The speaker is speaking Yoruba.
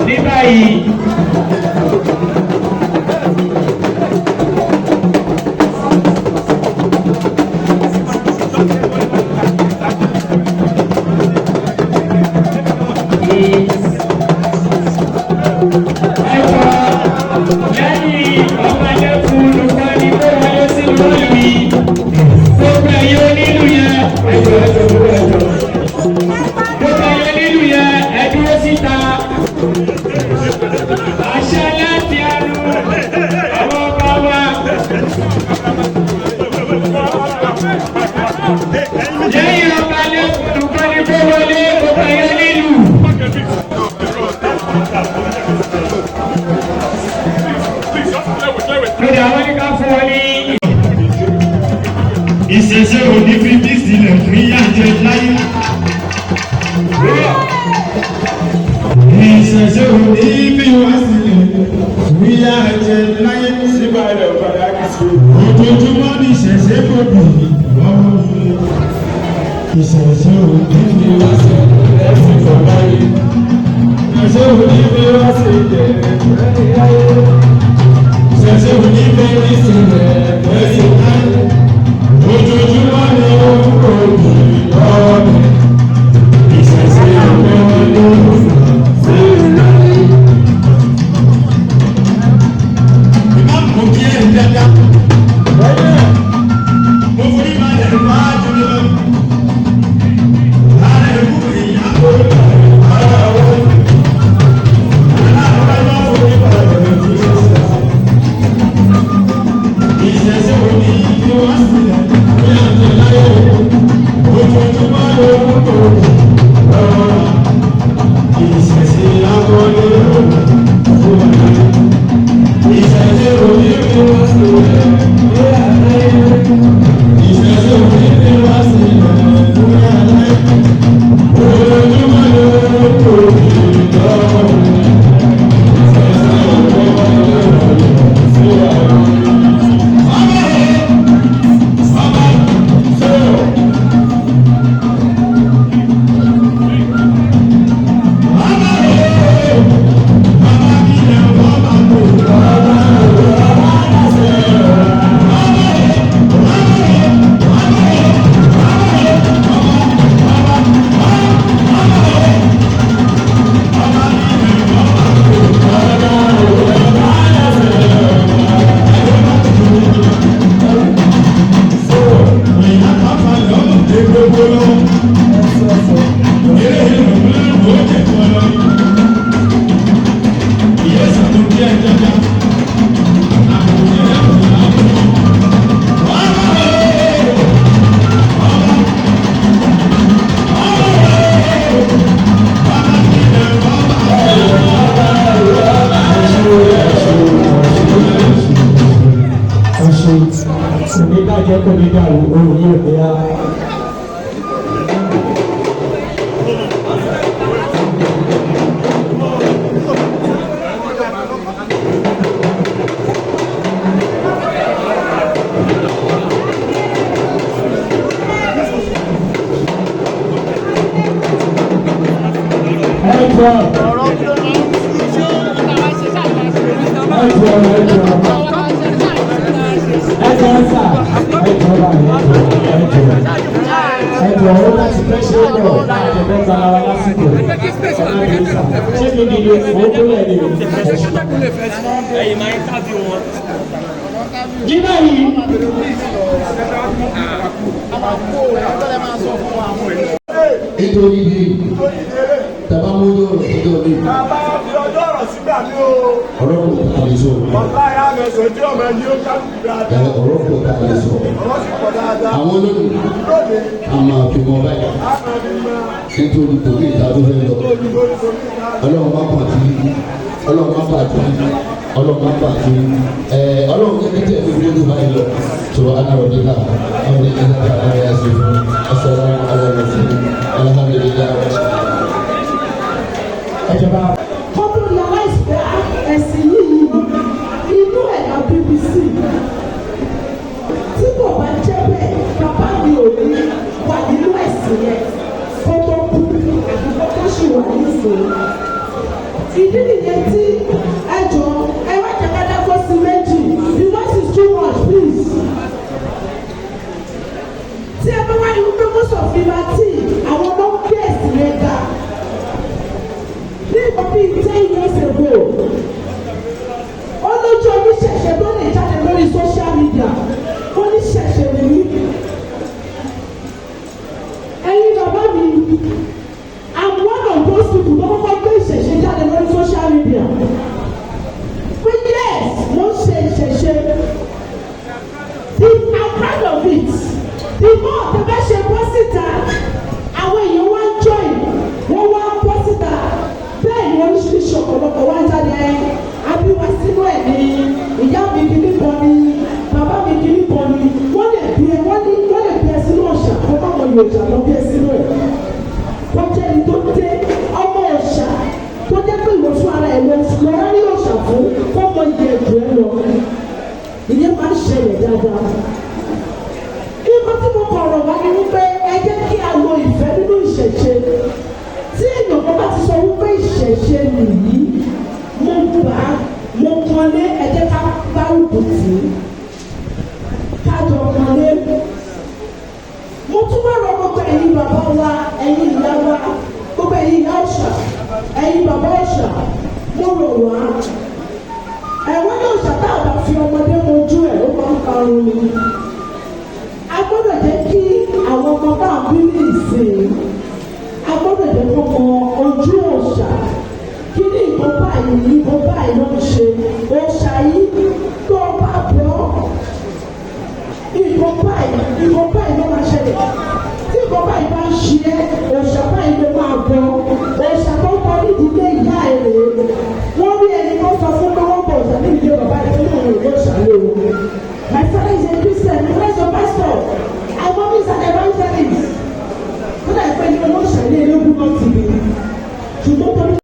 Ní báyìí, lẹ́yìn ọba lẹ́kùn nìkan ni kó wọlé sínú lórí mi. Gbogbo ẹ̀yin onílù yẹn, ẹ̀jọ̀ ẹ̀jọ̀ ẹ̀jọ̀. Gbogbo ẹ̀yin onílù yẹn, ẹ dúró síta. Àṣẹ láti ẹnu àwọn ọba wa. Lẹ́yìn ọba lẹ́kùn nìkan ni kó wọlé, gbogbo ẹ̀yin onílù. Lórí àwọn ní ká fún wọn ní. Ìṣẹ̀ṣe òní fi bí sílẹ̀ fún yájẹ láyé. Ìṣẹ̀ṣe òní fi wá sílẹ̀ fún yájẹ láyé. Ojoojúmọ́ ní ìṣẹ̀ṣe kò bì lọ́wọ́ mi. Ìṣẹ̀ṣe òní fi wá sílẹ̀ fún láyé. Ìṣẹ̀ṣe òní fi wá sílẹ̀ fún láyé. Ìṣẹ̀ṣe òní fi wá sílẹ̀ fún láyé. Ojoojúmọ́ ni ó ń kò bì lọ́wọ́ mi. Ìṣẹ̀ṣe òní ló ń sí láyé. Ìmáàmù kí ẹ̀ dáadáa. Mo forí balẹ̀ fáájú lọ. Ara ẹ̀kú ìyá forí balẹ̀ fáájú lọ. Aláàbá bá forí balẹ̀ fún ṣẹṣẹ. Ìṣẹ̀ṣe òní ni wọ́n sílẹ̀ ní àjẹ láyé. Ojoojúmọ́ ló ń kò lọ́wọ́. Ìṣẹ̀ṣe akọ́lé fún wa. Ìṣẹ̀ṣe òní ni wọ́n sílẹ̀ ní àjẹ láyé. Ìṣẹ̀ṣe òní ni wọ́n sílẹ̀ fún àlàyé. Ojoojúmọ́ ló ń kò lọ́wọ́. Ìṣẹ̀ṣe òní ni wọ́n sílẹ̀ Ẹ̀ṣẹ̀ ní bàjẹ́ kò ní dàrú ohun yóò ní á. Ẹjọ́ ẹjọ́ ẹjọ́. Ẹjọ́ ó láti fẹ́ ṣe é pọ̀ láti fẹ́ gbára wa lásìkò. Ṣé kí ni mo kúnlẹ̀ ni o? Ẹ̀yin máa ń tábí wọn. Ní báyìí, Nítorí bí tàbá mójú ọ̀rọ̀ tó jọ mí. Bàbá fi ọjọ́ ọ̀rọ̀ sígbà mí o. Ọ̀rọ̀ kò tá a lè sọ. Ọ̀la ìyá mi sọ tí ọmọ ẹni ó kálukú dáadáa. Ọ̀rọ̀ kò tá a lè sọ. Ọ̀rọ̀ sì pọ̀ dáadáa. Àwọn olóyìn Lónìí, a máa fi mọ báyìí a máa fi mọ nítorí kò ní ìta tó fẹ́ lọ. lórí lórí lórí náà. Ọlọ́run má pàtí, Ọlọ́run má pàtí, Ọlọ́run má pàtí. Ọlọ́run ní kíkẹ́ fi gbójú báyìí lọ. Sọ̀rọ̀ anáwó nígbà àwọn ìlànà àbáyá sí fún asalaamu alaykum alhamdulilayi. Ẹjọba. Kó tó realize pé ẹ̀sìn yìí, inú ẹ̀ la BBC. Tí kò bá jẹ́ bẹ́ẹ̀, bàbá mi ò ní wà nínú ẹ̀sìn yẹn kó tó kú àbí kó tó ṣì wà nísìnyí. Ìdí nìyẹn tí ẹ jọ ẹ wá jẹ́ ká dákọ́ sí méjì. The noise is too much, please. Tí ẹ bá wá ní wípé most of liberty, àwọn ọmọ ń gbé ẹ̀sìn yẹn ga ní nǹkan bíi 10 years ago, ó lójú oníṣẹ̀ṣe tó lè jáde lórí social media, oníṣẹ̀ṣe nìyí. Ẹ̀yin bàbá mi, I'm one of those people tó kọ́kọ́ gbé ìṣẹ̀ṣe jáde lórí social media pé yes, mo ń ṣe ìṣẹ̀ṣe. I'm proud of it. The more tẹ bá ṣe bọ́ síta, àwọn èèyàn wá ń join, wọ́n wá ń bọ́ síta. Bẹ́ẹ̀ ni oríṣiríṣi ọ̀pọ̀lọpọ̀ wá ń jáde. Ẹ́ abíwá sínú ẹ̀ ní ìyá mi kìíní kan ní bàbá mi kìíní kan ní wọ́n lè bí ẹ, wọ́n ní wọ́n lè bí ẹ sínú ọ̀ṣà, kó má mọ Yorùbá lọ bí ẹ sínú ẹ̀. Wọ́n jẹ́ ẹni tó dé ọmọ ọ̀ṣà tó jẹ́ pé ìwọ fún ara ẹ̀ lọ lọ́ọ́ rí ọ̀ṣà fún kó mọ iye ẹ̀jọ̀ ẹ lọ. Ìyẹn máa ń ṣẹlẹ̀ dáadáa. Nǹkan tí mo kọ̀rọ̀ wá ni wípé ẹ jẹ́ kí a lo ìfẹ́ nínú ìṣẹ̀ṣe. Tí èèyàn kan bá ti sọ wípé ìṣẹ̀ṣe nìyí, mo gbà á, mo kanlé, ẹ jẹ́ ká gbárùkù tì í, ká jọ kanlé. Mo tún wá rọ gbogbo ẹ̀yin bàbá wa, ẹ̀yin ìyá wa, gbogbo ẹ̀yin ìyá ọ̀ṣà, ẹ̀yin bàbá ọ̀ṣà, mo rọ̀ wá. Ẹ̀wọ́n náà ọ̀ṣà tá a bá fi ọmọdé mojú ẹ̀, ó máa ń parun ni. A gbọ́dọ̀ jẹ́ kí àwọn ọmọ bá bí ní ìsìn, a gbọ́dọ̀ jẹ́ kó mọ ojú ọ̀ṣà, kí ní nǹkan báyìí, nǹkan báyìí.